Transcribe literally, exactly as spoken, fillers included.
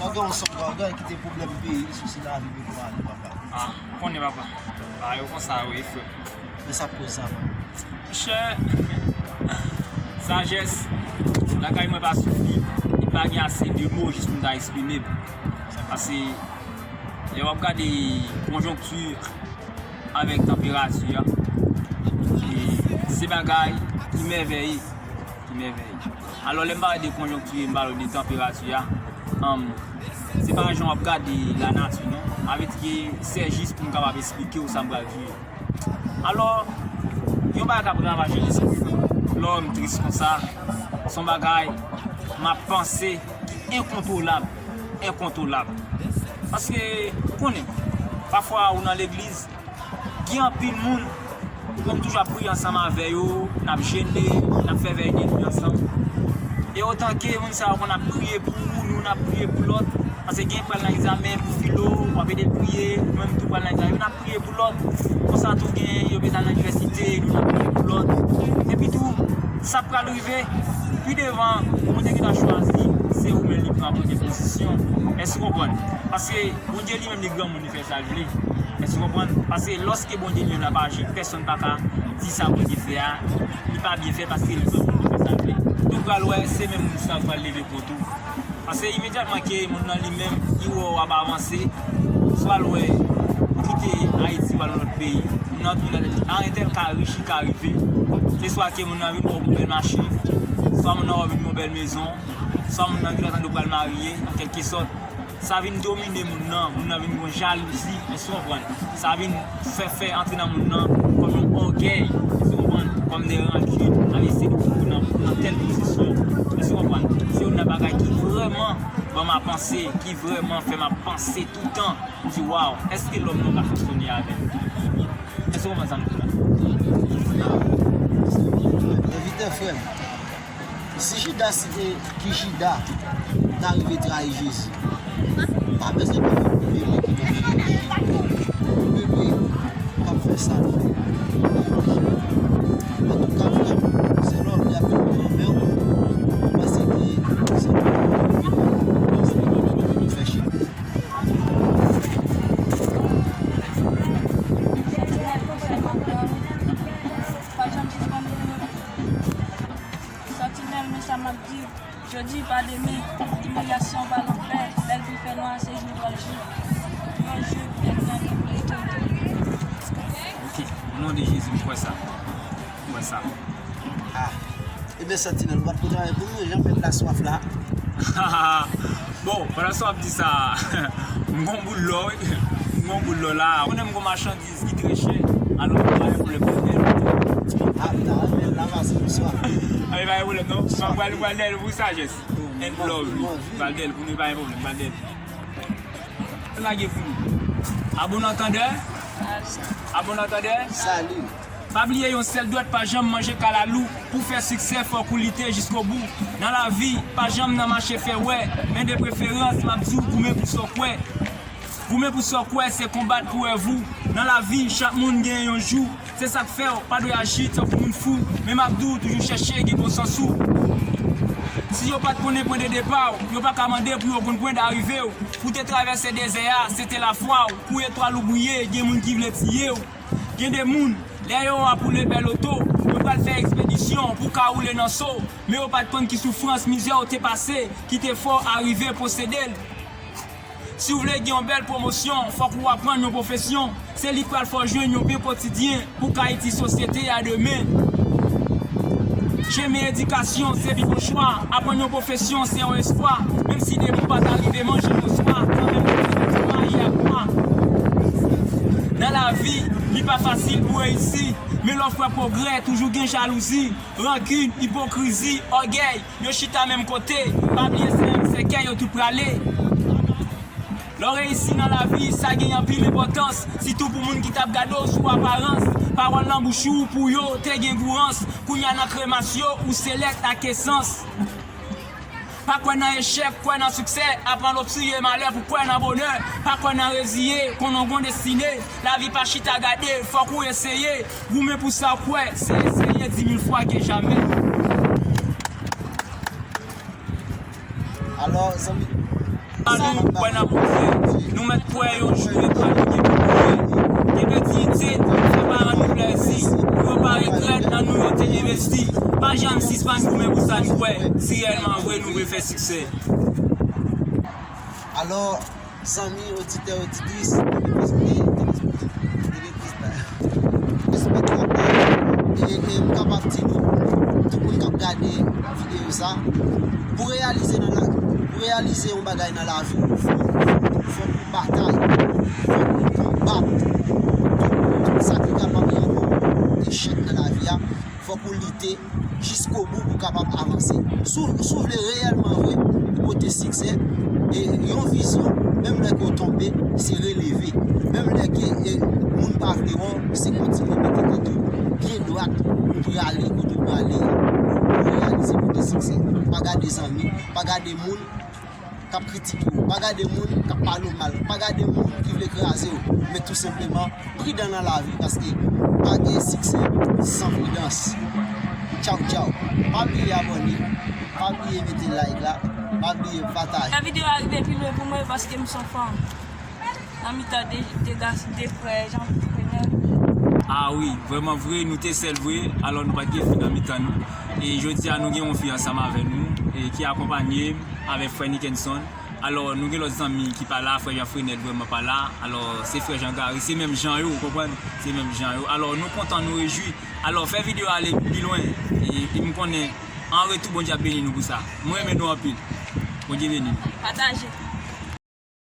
Ou gen yon sòm bagay ki te pwoblèm peyi, sousi lavi, men pou ale, papa. Ah, ou konnen, papa. Bagay yo konsa yo ye, frè. Men sa k koz sa, papa? Monchè, sajès lakay mwen pa sifi, li pa gen ase de mo jis pou m ta eksprime m. Paske lè w ap gade konjonkti avèk tanperati a, e se bagay ki mèvèye, ki mèvèye. Alò, lè m pale de konjonkti, m pale de tanperati a, um, se pa jan w ap gade lanati, non. Sa vle di ke se jis pou m kapab eksplike w sa m pral di. Alò, yon bagay k ap ravaje lespri m, lè m tris konsa, se yon bagay m ap panse ki enkontwolab, enkontwolab. Paske, ou konnen, pafwa ou nan legliz, gen anpil moun, ou konn toujou ap priye ansanm avè yo, n ap jene, n ap fè vèy de nuit ansanm. E otan ke moun sa yo konn ap priye pou youn, ap priye pou lòt, paske gen pral nan egzamen pou filo, w ap ede l priye, ou menm tou pral nan egzamen, youn ap priye pou lòt. Konsa tou gen yo bezwen al nan inivèsite, youn ap priye pou lòt. Epi tou, sa pral rive, pi devan, Bondye gentan chwazi, se ou menm li pran premye pozisyon. Èske w konprann? Paske Bondye li menm li granmoun, li fè sa l vle. Èske w konprann? Paske lòske Bondye li menm l ap aji, pèsonn pa ka di sa Bondye fè a, li pa byen fè paske li granmoun, li fè sa l vle. Donk, pral wè, se menm moun sa pral leve kont ou. Paske imedyatman ke moun nan li menm, li wè w ap avanse, swa l wè, ou kite Ayiti, w al nan lòt peyi, moun nan tou nan tèt li, a entèl ka rich, li ka rive. Se swa ke moun nan vin wè w gon bèl machin, swa moun nan wè w vin gon bèl mezon, swa moun nan gentan tande w pral marye, an kèlkesòt. Sa vin domine moun nan, moun nan vin gon jalouzi, èske w konprann? Sa vin fè, fè antre nan moun nan kòm yon ògèy, èske w konprann? Kòm de rankin, al eseye pou nan, nan tèl pozisyon, èske w konprann? Se youn nan bagay ki vrèman ban m a panse, ki vrèman fè m ap panse toutan. M di, waw, èske lòm nan ka fonksyone avè m? Èske w konprann sa m di la? Envite frè m. Si Jidas ki te, ki Jida ta rive trayi Jezi, pa bezwen pale pou bebe ki nan vant. Pou bebe k ap fè sa l fè. Antouka, frè m, se lòm li ap vin pran men w, paske se lòm li ap vin pran men w, fè chita. Santinèl, men sa m ap di, jodi pa demen, imilyasyon pa lanfè, lè l vin fè nwa, se jou l pral jou. Yon jou, bèl gade pou etènite. Ok, o non de Jezi, m kwè sa. M kwè sa. Ah. Ebyen, Santinèl, ou pa t pou travay pou nou, jan pèp la swaf la. Bon, pandan sa w ap di sa, m gon boul lò, wi. M gon boul lò la. Ou konnen m gon machandiz ki trè chè. Alò, pa gen pwoblèm, m ap bay l. Ah, m ta renmen l la, paske m swaf. Ah, pa gen pwoblèm, non. M ap pral, pral dèyè l pou sajès. And love, wi. Pral dèyè l pou nou, pa gen pwoblèm, pral dèyè l. Lage pou nou. Abon antandè. Abon antandè. Salut. Pa bliye yon sèl dwèt pa janm manje kalalou. Pou fè siksè, fòk ou lite jiskobou. Nan lavi, pa janm nan mache fè wè. Men de preferans, m ap di w goumen pou sa w kwè. Goumen pou sa w kwè, se konbat pou rèv ou. Nan lavi, chak moun gen yon jou. Se sa k fè w pa dwe aji tankou moun fou. Men m ap di w, toujou chèche gen bon sans ou. Si yo pa t konnen pwen de depa w, yo pa ka mande pou yo konn pwen darive w. Pou te travèse dezè a, se te lafwa w. Pou etwal ou briye, gen moun ki vle tiye w. Gen de moun, lè yo ap woule bèl oto, yo pral fè ekspedisyon pou ka woule nan so. Men yo pa t konn ki soufrans, mizè w te pase, ki te fè w arive posede l. Si w vle gen yon bèl pwomosyon, fòk ou aprann yon pwofesyon. Se li k pral fè w jwenn yon pen kotidyen pou ka itilize sosyete a demen. Chemen edikasyon se pi bon chwa. Aprann yon pwofesyon se yon espwa. Menm si demen w pa ta rive manje bonswa, kanmenm ou toujou mayi ak mwa. Nan lavi, li pa fasil pou reyisi. Men lè w fè pwogrè, toujou gen jalouzi, rankin, ipokrizi, ògèy. Yo chita menm kote, pa bliye se menm sèkèy yo tout prale. Lè w reyisi nan lavi, sa gen anpil enpòtans, sitou pou moun ki t ap gade w sou aparans. Pawòl nan bouch ou pou yo te gen gou rans, kounye a nan kremas yo, ou se lèt ak esans. Pa kwè nan echèk, kwè nan siksè, aprann oksiye malè pou kwè nan bonè. Pa kwè nan reziye, konnen w gon destine. Lavi pa chita gade, fòk ou eseye. Goumen pou sa w kwè, se eseye di mil fwa ke jamè. Alò, zanmi, Nou kwè nan pwojè. Nou mèt kwè yon jou lekòl nou gen pou boure. Gen de diyite, fè paran nou plèzi. Pou yo pa regrèt nan nou yo te envesti. Pa janm sispann goumen pou sa n kwè. Si reyèlman vre nou vle fè siksè. Alò, zanmi, oditè, oditris, telespektatè, e, e m kapab di nou, tout moun k ap gade videyo sa, pou reyalize nan la, pou reyalize yon bagay nan lavi, fòk, fòk ou batay, fòk ou konbat tout, tout sa ki kapab rann ou echèk nan lavi a, fòk ou lite jiskobou pou kapab avanse. Si w, si w vle reyèlman vre pote siksè, e yon vizyon, menm lè ke w tonbe, se releve. Menm lè ke e, moun pa vle wè w, se kontinye mete tèt ou byen dwat, ou prale kote w prale a, ou reyalize pote siksè. Pa gade zanmi, pa gade moun k ap kritike w, pa gade moun k ap pale w mal, pa gade moun ki vle kraze w, men tou senpleman, pridan nan lavi, paske pa gen siksè san pridans. Tchaw, tchaw. Pa bliye abòne, pa bliye mete like la, pa bliye pataje. Fè videyo a rive pi lwen pou mwen paske m se yon fanm. Nan mitan de, de gas, de frè, Jean Frenel. Ah wi, vrèman vre, nou te sèl vre, alò nou pa t gen fi nan mitan nou. E jodi a nou gen yon fi ansanm avè nou, e ki akonpanye m avèk frè Nickenson. Alò, nou gen lòt zanmi ki pa la, frè Jean Frenel vrèman pa la. Alò, se frè Jean Gary, se menm jan yo, ou konprann? Se menm jan yo. Alò, nou kontan, nou rejwi. Alò, fè videyo a ale pi lwen. E, e m konnen, an retou, Bondye ap beni nou pou sa. Mwen renmen nou anpil. Bondye beni nou. Pataje.